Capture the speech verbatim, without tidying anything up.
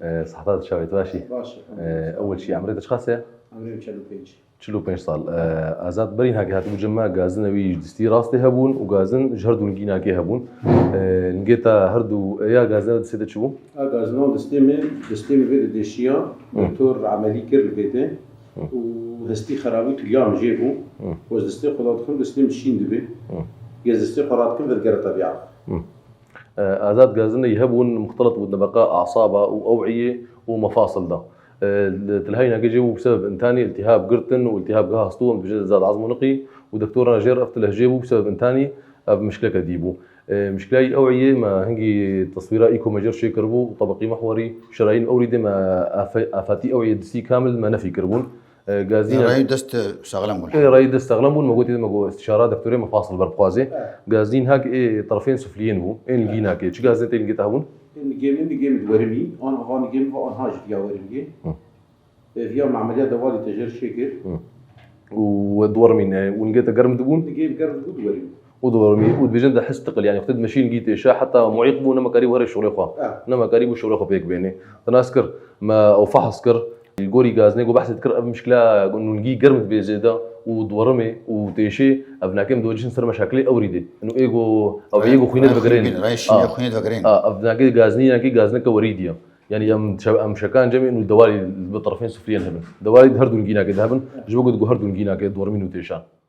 Siheta te çawa ye, tu baş î? Baş e. Ewil çi, emrê te çiqas e? Emrê min çel û pênc. Çil û pênc sal. Azad berî nînakê hatibû cem me, gazina wî ji destî rastê hebûn û gazin ji her du nînakê hebûn. Nînakê te her du, ya gazina destê te çi bû? A gazina destê min, destê min vê de deşiya, doktor emelî kir li vê de û hestî xerabî tiliya min jê bû. Û ez destê xwe dixim, destê min şîn dibe. Ez destê xwe radikim, vedigere tebîa. Azad, gazina wî hebûn muxtelit bû, tebeqa asaba û ewiyê û mefasil de. Li tilhayî nînakê jê bû bi sebeb întanî, iltihab girtin û iltihab giha stû, em dibêjin zad azm û niqî û doktorana jê re ev tilh jê bû bi sebeb întanî, ev mişkileke dî bû. Mişkila wî ewiyê me hingî teswîra îko me jê re çêkiribû û tebeqî mehwerî şerayîn ewrî dê me afe-, afatî ewiyê distî kamil me nefî kiribûn. Gazî Rayî dest saxlem bûn. Ê, rayî dest saxlem bûn, me gotî, me got, îstîşara doktorê mefasil ber bixwazê. Gazî nînak ê terefên sufliyên bû, ên nînakê. Çi gazînê te nînakê te hebûn? Ê nînakê min, nînakê min di werî bî, an ava nînakê min va anha ji viya werî bî. Ê, viya me emeliyat dewalî te jê re çêkir. Û we di werî bî ne, û nînakê te germ dibûn? Nînakê min germ dibû di werî bî. Û di werî bî, û dibêjin de his tiqil, yanî wextê dimeşî nînakê têşa, heta muîq bû, nema karî were şolê xwe. Nema karî bû şolê xwe pêk bênê. Te nas kir, me ew fehs kir. Li gorî gazînê ku behsê dikir, ev mişkila ku nûngî germ dibe zêde û diwerime û têşê, ev nînakê em diwecîhin ser meşakilê ewrî dê. Ino ê ku ev ê ku xwînê divegerên. Rayê şînê xwînê divegerên. A, ev nînakê gazînî, nînakê gazîneke werî diye. Yanî em çe-, em şekan cemê û dewalî bi terefên sufliyên hebin. Dewalî di her du nînakê de hebin. Ji bo ku di her du nînakê diwermîn û têşan.